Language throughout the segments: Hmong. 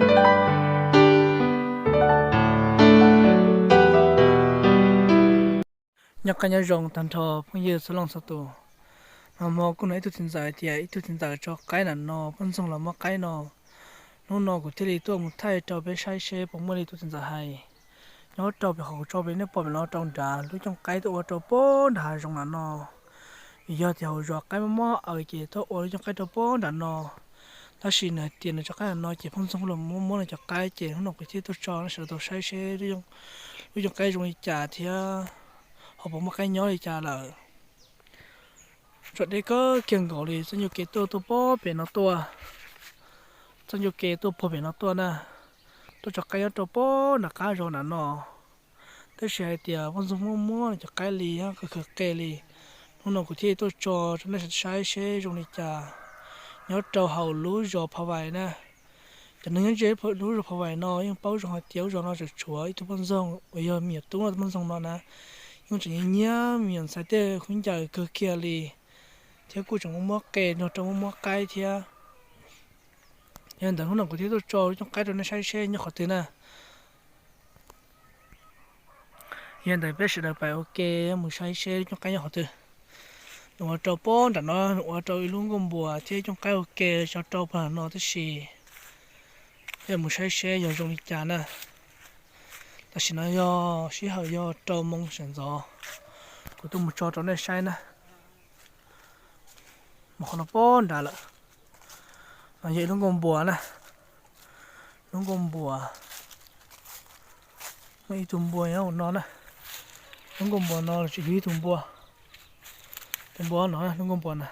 Nyob qab nyob zoo tag nrho phooj ywg txhua leej txhua tus. Nag hmo kuj hnov ib tug txiv ntxawm tias ib tug txiv ntxawm tso qaib nram no, poj ntxoog los muab qaib no. Hnub no kuv thiaj li tuaj mus thaij rau peb saib seb puas muaj li tus txiv ntxawm hais. Nyob rau pem hauv tso pem nej pom pem no rau nrad lub cooj qaib tuaj ua rau puag nram hav zoov nram no. Vim yog tias hauv zos qaib mob mob aws ces tuaj ua lub cooj qaib rau puag nram no. Tab sis nws hais tias nws tso qaib nram no ces poj ntxoog los muab muab nws cov qaib ces hnub no kuv thiaj tuaj tso no sawv daws tau saib seb lub cooj qaib zoo li cas thiab ho puas muaj qaib nyob li cas lawm. Tsom deb kawg kiag nkaus li, txoj ncauj ke tuaj tuaj puag pem no tuaj, txoj ncauj ke tuaj puag pem no tuaj na, tuaj tso qaib nyob rau puag nram qab zos nram no. Tab sis hais tias poj ntxoog muab muab nws cov qaib li kawg kawg qe li. Hnub no kuv thiaj tuaj tso rau nej saib seb zoo li cas. Nyob rau hauv lub zos Pha Vais na. Cov neeg nyob ze lub zos Pha Vais no yeej paub zoo hais tias lub zos no tseem tshuav ib tug poj ntxoog uas yog me nyuam tub no, tus poj ntxoog no na, yeej tseem nyiam nyiam me nyuam ntxhais tej khaub ncaws kawg kiag li, thiab kuj tseem muab muab qe nrog rau muab muab qaib thiab. Yog li ntawd hnub no kuv thiaj tuaj tso lub cooj qaib rau nej saib seb nyob qhov twg na. Yog li ntawd peb sawv daws pais ua ke mus saib seb lub cooj qaib nyob qhov twg. Nws ua rau puag nram no, nws ua rau ib lub nkuaj npua thiab cooj qaib ua ke tso rau puag nram no tib si. Peb mus saib seb yog zoo li cas na. Tam sim no yog sij hawm yog rau moo sawv ntxov, kuv tuaj mus tso rau nej saib na. Mus qhov no puag nrad lawm. No yog ib lub nkuaj npua na. Lub nkuaj npua, muaj ib tug npua nyob hauv no na. Lub nkuaj npua no los tseem yug ib tug npua. Tus npua no, lub nkuaj npua na.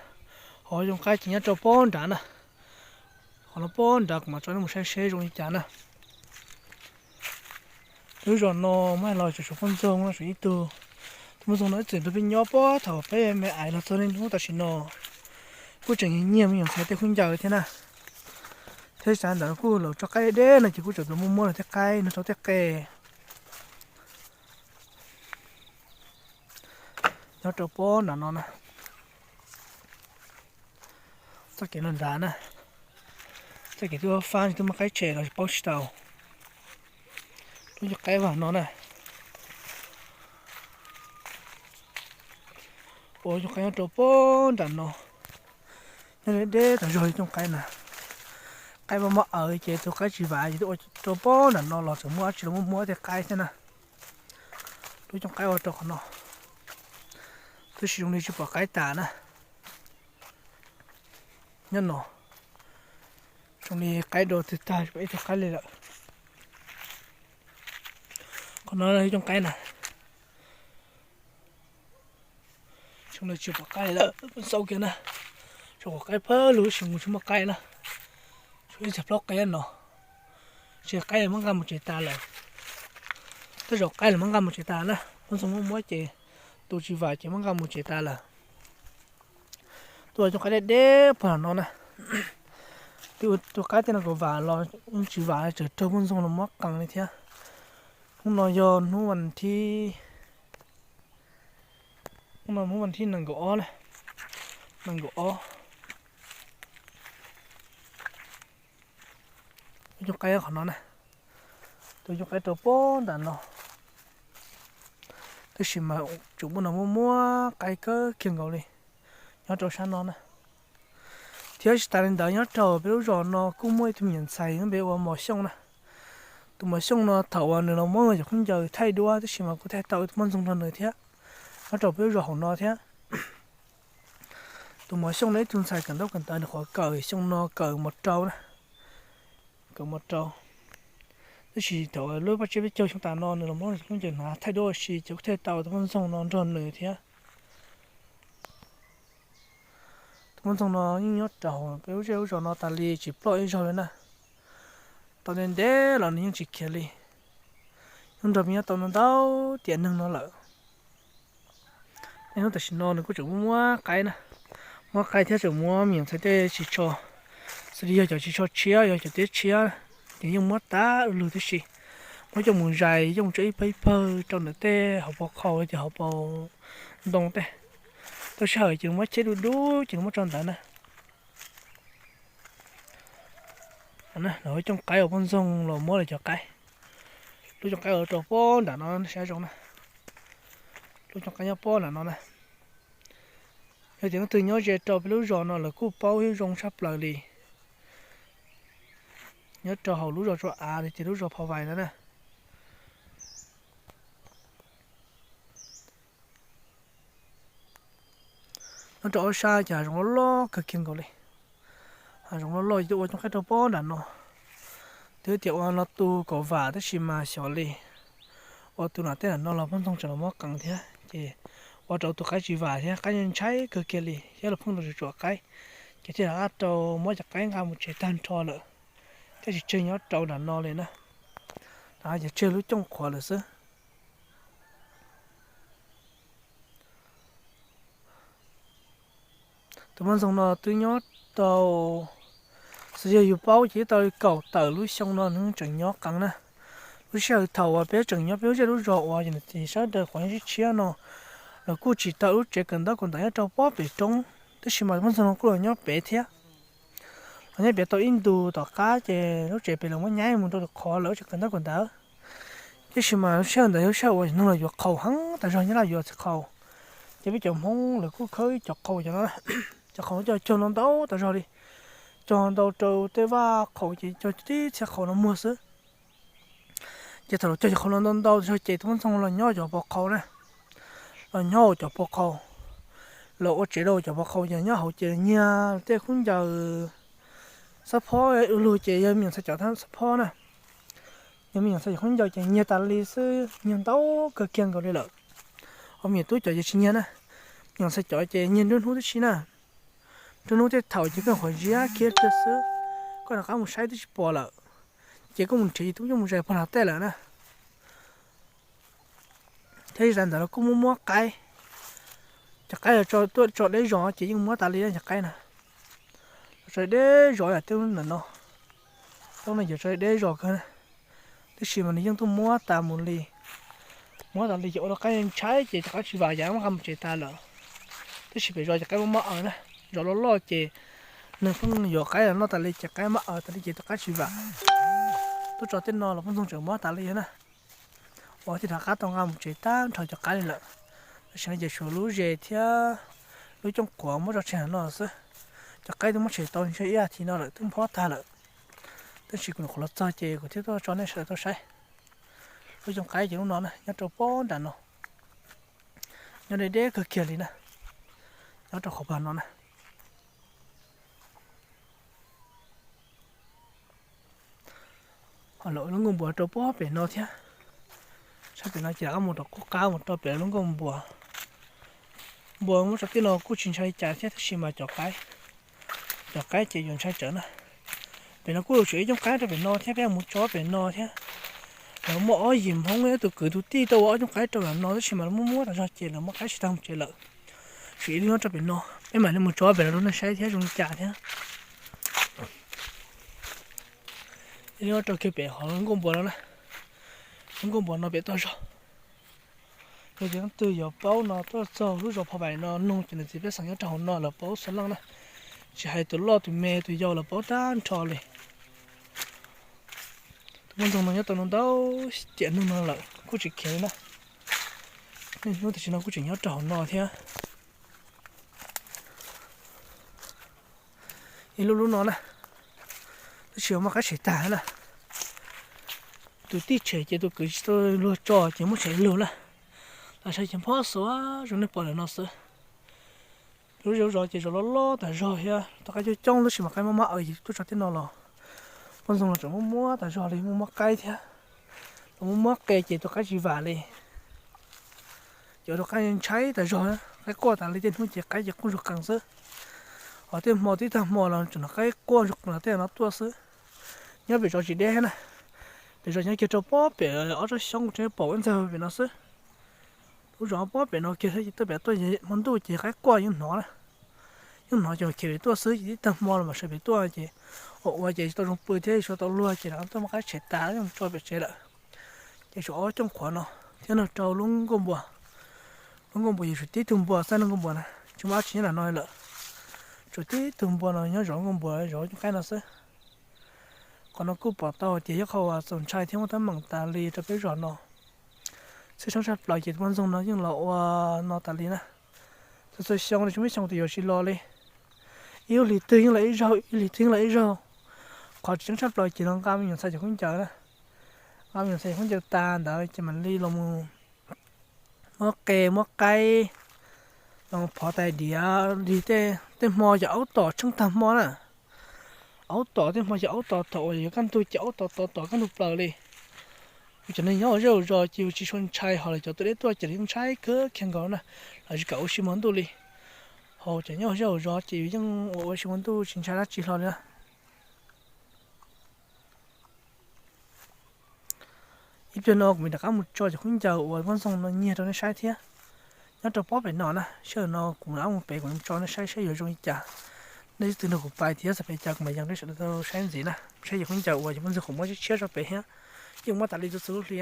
Ho cooj qaib ces nyob rau puag nrad na. Qhov no puag nrad kuv mam tso nej mus saib seb zoo li cas na. Lub zos no mas los tseem tshuav poj ntxoog no tshuav ib tug. Tus poj ntxoog no ib txwm nrog peb nyob puag thaum peb me me ais los txog niaj hnub tam sim no. Kuj tseem nyiam nyiam me nyuam ntxhais tej khaub ncaws thiab na. Thiab xav ntawd kuj los tso qaib deb no ces kuj tseem tus muaj muab nws tej qaib nrog rau tej qe. Nyob rau puag nram no na. Txoj kev no nrad na. Txoj kev twb fab twb muaj qaib tsem los paub tsis tau. Lub cooj qaib vam no na. Ua lub cooj qaib nyob rau puag nram no. Nyob deb deb tas zog li cooj qaib na. Qaib mob mob aws ces tus qaib tsis vam ces twb ua rau puag nram no los tseem muaj dab tsi los muab muab tej qaib thiab na. Lub cooj qaib ua rau qhov no. Tab sis zoo li tsis pom qaib tas na. Nyob no, zoo li qaib dua twg tag tsis pom ib tug qaib li lawm. Qhov no yog cooj qaib na. Zoo li tsis pom qaib li lawm, xauj kiag na. Tsuas pom qaib pawg lug tab sis mus tsis muaj qaib na. Tshuav ib txhia plaub qe no. Ces qaib muab nqa mus tsev tas lawm. Tej zaum qaib los muab nqa mus tsev tas na, poj ntxoog muab muab ces tus tsis vam ces muab nqa mus tsev tas lawm. Tuaj cooj qaib deb deb puag no na. Twb ua tus qaib tej no kom vam los tsis vam, tseem raug poj ntxoog los muab qees li thiab. Hnub no yog hnub vas thib, hnub no hnub vas thib nees nkaum ob na, nees nkaum ob. Tus cooj qaib qhov no na, tus cooj qaib rau puag nram no. Tab sis mas tseem muaj no muaj muab qaib kawg kiag nkaus li nyob rau sab no na. Thiab tsis tas li ntawd nyob rau peb lub zos no kuj muaj ib tug me nyuam ntxhais npe ua Mos Xyooj na. Tus Mos Xyooj no thaum uas nws los muab cov khaub ncaws thaij duab tab sis mas kuj thaij tau ib tug poj ntxoog nrog nws thiab, nyob rau peb lub zos hauv no thiab. Tus Mos Xyooj no ib tug ntxhais kawm ntaub kawm ntawv, nws nyuam qhuav kawm xyoo no kawm mos rau na, kawm mos rau. Tab sis thaum lub paj tsiab peb caug xyoo tas no nws los muab cov khaub ncaws hnav thaij duab ua si ces kuj thaij tau tus poj ntxoog no nrog nws thiab. Tus poj ntxoog no yeej nyob rau peb lub zej lub zos no tas li tsis ploj ib zaug li na. Tau ntev ntev los nws yeej tsis khiav li. Yeej nrog peb nyob tau ntau tiam neeg no lawm. Niaj hnub tam sim no nws kuj tseem muab muab qaib na, muab qaib thiab tseem muab me nyuam ntxhais tej ris tsho, xws li yog cov ris tsho tshiab, yog cov tiab tshiab, ces yeej muab tag lug tib si. Muab coj mus zais, coj mus tso ib pawg ib pawg rau ntawm tej hauv paus qhau los yog hauv paus ntoo tej. Tau sij hawm ces muab cheb dub dub ces muab tso ntawd na. Lawv cooj qaib uas poj ntxoog los muab lawv cov qaib. Lub cooj qaib uas rau pob nram no saib zoo na. Lub cooj qaib nyob pob nram no na. Yog tias leej twg nyob ze rau peb lub zos no lawv kuj paub thiab zoo tshaj plaws li. Nyob rau hauv lub zos Tsua Av tias lub zos Phov Vais no na. Nyob rau ob sab ces hav zoov loj loj kawg kiag nkaus li. Hav zoov loj loj ces tuaj ua cooj qaib rau pob nram no. Twb tias ua no tu kom vam tab sis mas xyov li, ua tus nram tej nram no los poj ntxoog tseem los muab qees thiab ces ua rau tus qaib tsis vam thiab, qaib ntshai kawg kiag li thiab los pheej los tsuam tsuam qaib. Ces thiaj rov qab rau muab cov qaib nqa mus tsev tag nrho lawm, thiaj tsis tseg nyob rau nram no li na. Rov qab ces tseg lub cooj qhuav lawm xwb. Tus poj ntxoog no twb nyob tau, xws li yog yus paub ces twb tau li kaum tawm lub xyoo no nws tseem nyob qees na. Lub sij hawm thaum uas peb tseem nyob peb lub zej lub zos uas yog sab daws qhov nyob tshiab tshiab no, lawv kuj tsis tau lub tsev kawm ntaub kawm ntawv nyob rau pob pem roob, tab sis mas poj ntxoog no kuj los nyob pem thiab. Los nyob pem tau ib ntus tom qab ces lub tsev pem lawv muab nyaib mus rau lwm qhov lawv lub tsev kawm ntaub kawm ntawv. Tiam sis mas lub sij hawm ntawd yog lub sij hawm uas neeg los yuav qhaus heev tas zog nyob Laj yuav txiv qhaus. Ces peb cov Hmoob lawv kuj khawb cov qhaus cov no, cov qhaus coj cog ntau ntau tas zog li, cog ntau rau tej vaj qhaus ces cog tib txhia qhaus no muag xwb. Ces thaum lawv cog cov qhaus no ntau ntau tas zog ces tus poj ntxoog los nyob cov pov qhaus na, los nyob hauv cov pov qhaus, los ua tsev rau cov pov qhaus ces nyob hauv ces nyiag tej khaub ncaws xab phob, ua lug ces yog me nyuam ntxhais cov xab phob na, yog me nyuam ntxhais cov khaub ncaws ces nyiag tas li xwb, nyiag ntau kawg kiag nkaus li lawm. Ho me nyuam tub cov ces tsis nyiag na, me nyuam ntxhais cov ces nyiag nruab hnub tib si na. Nruab hnub tej thaum ces koj qhuav ziab kiag xwb, koj rov qab mus saib twb tsis pom lawm, ces koj mus nrhiav ces twb coj mus zais pog nram tej lawm na. Thiab zais ntawd los kuj muab muab qaib, cov qaib los tuaj tso deb zos ces yeej muab tas li cov qaib na. Los tso deb zos yam tej ntawm no, tej no yuav tso deb zos kawg na. Tab sis mas nws yeej tuaj muab tas mus li, muab tas li ces ua rau qaib ntshai ces cov qaib tsis vam yam muab nqa mus tsev tas lawm. Tab sis pem zos ces qaib muaj mab aws na, zos loj loj ces nws pheej yuav qaib los noj tas li ces qaib mab aws tas li ces tus qaib tsis vam. Tuaj tso tej no los poj ntxoog tseem muab tas li na. Ua thiaj rov qab tau nqa mus tsev tag nrho cov qaib li lawm. Tam sim no ces tshuav lub zes thiab lub cooj quav muab tso tseg no xwb. Cov qaib twb muab tshem tau ntshe ib as thiv no lawm twb nphob tag lawm. Tab sis kuv nyuam qhuav los txog ces kuv thiaj tuaj tso nej sawv daws tau saib. Lub cooj qaib ces lub no na nyob rau pob nram no, nyob deb deb kawg kiag li na, nyob rau qhov pag no na. Ho lawv lub nkuaj npua rau pob pem no thiab. Sab pem no ces rov qab mus rau qub qab mus rau pem lub nkuaj npua. Npua muab tso tej no kuj tsis ntshai cas thiab tab sis mas cov qaib, cov qaib ces yuav ntshai tsawv na. Pem no kuj tshuav ib cooj qaib rau pem no thiab peb mus tso pem no thiab. Lawv muaj ob yim Hmoob ib tug kwv tus tij tuaj ua ob cooj qaib rau ntawm no tab sis mas lawv muab muab tas zog ces lawv muab qaib tsis tau mus tsev lawm. Tshuav ib lub nyob rau pem no, peb mam li mus tso pem no lub nej saib thiab zoo li cas thiab. Ib lub nyob rau kiag pem hauv lub nkuaj npua no na, lub nkuaj npua no pem toj zog. Yog tias leej twg yuav paub no tuaj txog lub zos Phov Vais no noog ces nws txiv pej xeem nyob rau hauv no lawv paub xov leej na. Tsis hais tus loj tus me tus yau lawv paub tag nrho li. Tus poj ntxoog no nyob tau ntau tiam neeg no lawm kuj tsis khiav li na. Niaj hnub tam sim no kuj tseem nyob rau hauv no thiab. Ib lub lub no na, tab sis muaj qaib tshem tag na. Tus tij tshem ces tus kwv tsis tau luag tso ces muab tshem ib lub na. Los saib ces phob xuav zoo nej pom ntawm no xwb. Lub zej zos ces zos loj loj tas zog thiab, tus qaib coob coob tab sis mas qaib mab mab aws ces tuaj tso tej no los poj ntxoog los tseem muab muab tas zog li, muab muab qaib thiab. Los muab muab qe ces tus qaib tsis vam li. Ces ua rau qaib ntshai tas zog, qaib quaj tas li, tej hnub ces qaib ces quaj ntsuag qees xwb. Ho tej hmo tib tag hmo los tseem hnov qaib quaj ntsuag qees los tej no tuaj xwb. Nyob pem zos tsis deb na, pem zos nyob kiag rau pob pem ob tsob xyoob kuv tseem pom ib ntxawg pem no xwb. Lub zos pob pem no kiag thiab, tuaj pem tuaj hmo ntuj ces qaib quaj yeej hnov na. Yeej hnov ces khiav pem tuaj xwb, ces tib tag hmo los mam sawv pem tuaj ces ua ua ces tsis tau zoo pw thiab tsis tau luag ces rov tuaj muab qaib tshem tas tso pem tsev lawm. Ces tshuav ob cooj qhuav no thiab nrog rau lub nkuaj npua. Lub nkuaj npua ces tshuav tib tug npua xwb, lub nkuaj npua na tsis muaj dab tsi nyob ntawm no lawm. Tshuav tib tug npua no nyob zov nkuaj npua zov cooj qaib no xwb. Qhov no kuj pom tau tias yog qhov uas txaus ntshai thiab muaj teeb meem tas li rau peb zos no. Tshwj xeeb tshaj plaws ces tus poj ntxoog no yeej los ua no tas li na. Txhua txhua xyoo los tsis muaj ib xyoo tus yuav tsis los li. Ib lub hlis twg yeej los ib zaug, ib lub hlis twg yeej los ib zaug. Qhov tseem ceeb tshaj plaws ces los nqa me nyuam ntxhais cov khaub ncaws na. Nqa me nyuam ntxhais cov khaub ncaws tas ntawd ces mam li los mus muab qe muab qaib, los phov tais diav li tej hmo yog aub tom tsheej tag hmo na. Aub tom tej hmo yog aub tom thaum uas yuav kaj ntug ces aub tom tom tom kaj ntug plaws li. Yus cov neeg nyob ua zej ua zos ces yus tsis tshua ntshai, ho lawv cov tuaj deb tuaj ces lawv yeej ntshai kawg kiag nkaus na, lawv tsis kam ua si hmo ntuj li. Ho cov nyob ua zej ua zos ces yus yeej ua ua si hmo ntuj tsis ntshai dab tsi hlo li na. Ib pliag no kuv mam rov qab mus tso cov khaub ncaws uas poj ntxoog no nyiag rau nej saib thiab. Nyob rau pob pem no na, sij hawm no kuv rov qab mus pem kuv tso nej saib saib yuav zoo li cas. Nej leej twg nrog kuv pais thiab xav pem cas kuv mam yees rau nej sawv daws tau saib ntxiv na. Saib cov khaub ncaws uas cov poj ntxoog qhov muab tshiab tshiab tso pem thiab. Yeej muab tas li txhua txhua lub hli.